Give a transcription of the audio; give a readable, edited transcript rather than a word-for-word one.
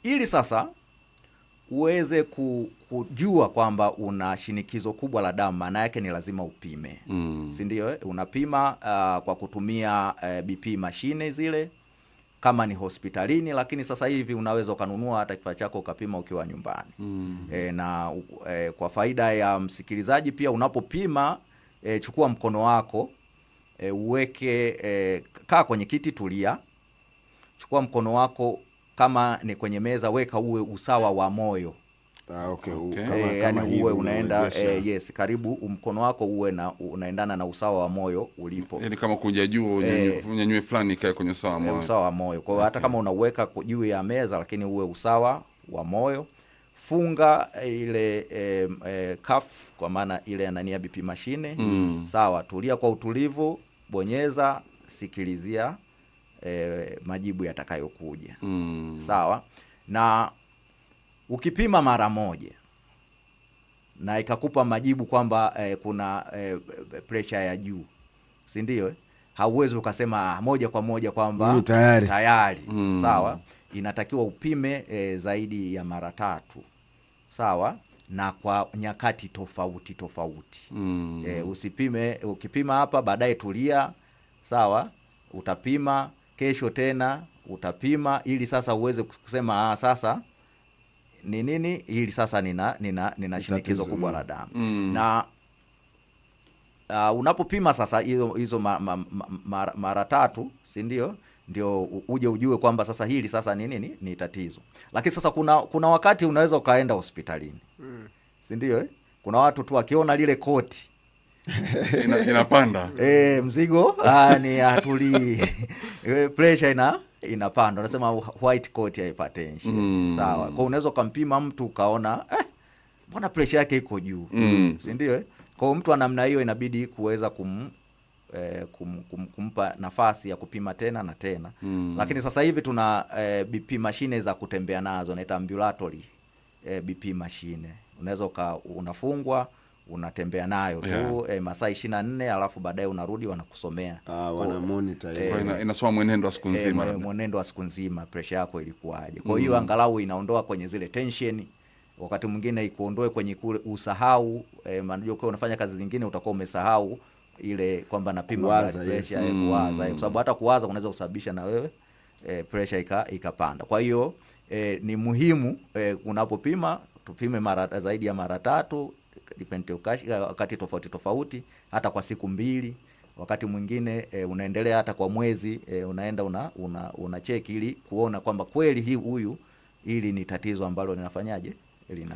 Ili sasa uweze kujua kwamba una shinikizo kubwa la damu, maana yake ni lazima upime, si ndio? Eh? Unapima kwa kutumia BP mashine zile kama ni hospitalini, lakini sasa hivi unaweza ukanunua hata kifaa chako ukapima ukiwa nyumbani. Na kwa faida ya msikilizaji pia, unapopima chukua mkono wako, uweke, kaa kwenye kiti, tulia, chukua mkono wako, kama ni kwenye meza, weka uwe usawa wa moyo. Ah, okay. Okay. Kama Yani hivi uwe unaenda unauegesha. Yes, karibu mkono wako uwe na unaendana na usawa wa moyo ulipo. Yani kama kunja juu, unyanyue fulani ikae kwenye usawa wa moyo. Usawa wa moyo. Kwa hiyo hata kama unauweka juu ya meza, lakini uwe usawa wa moyo. Funga ile cuff, kwa maana ile nani ya BP mashine. Sawa, tulia kwa utulivu, bonyeza, sikilizia majibu yatakayokuja. Sawa. Na ukipima mara moja na ikakupa majibu kwamba kuna pressure ya juu, si ndio? Eh? Hauwezi ukasema moja kwa moja kwamba Mimi tayari. Tayari. Sawa, inatakiwa upime zaidi ya mara tatu, sawa, na kwa nyakati tofauti tofauti. Usipime, ukipima hapa baadaye tulia, sawa, utapima kesho tena utapima, ili sasa uweze kusema, ah, sasa ni nini ili sasa nina shinikizo Tatizo, kubwa la damu. Na unapopima sasa hizo mara tatu, si ndio, ndio uje ujue kwamba sasa hili sasa ni nini, ni tatizo. Lakini sasa kuna wakati unaweza ukaenda hospitalini, si ndio, eh? Kuna watu tu wakiona lile koti Inapanda. Mzigo ni hatulii, pressure inapanda, unasema white coat hypertension. Sawa, kwa unaweza ukampima mtu ukaona, mbona pressure yake iko juu, si ndio, eh? Kwa hiyo mtu wa namna hiyo inabidi kuweza kumpa nafasi ya kupima tena na tena. Lakini sasa hivi tuna BP mashine za kutembea nazo, naita ambulatory BP mashine. Unaweza unafungwa, unatembea nayo tu masaa 24, alafu baadaye unarudi wanakusomea. Ah, wana monitor hiyo. Kwa inasoma mwenendo wa siku nzima labda. Mwenendo wa siku nzima, pressure yako ilikuwaje. Kwa hiyo angalau inaondoa kwenye zile tension, wakati mwingine ikuondoe kwenye kule usahau, maana ukiwa unafanya kazi zingine utakuwa umesahau ile kwamba napima Kuwaza, blood pressure, yes. kuwaza, kwa sababu hata kuwaza kunaweza kusababisha na wewe pressure ikapanda. Kwa hiyo ni muhimu unapopima tupime mara zaidi ya mara tatu, different wakati tofauti tofauti, hata kwa siku 2, wakati mwingine unaendelea hata kwa mwezi, unaenda una check ili kuona kwamba kweli hii huyu hili ni tatizo ambalo linafanyaje lina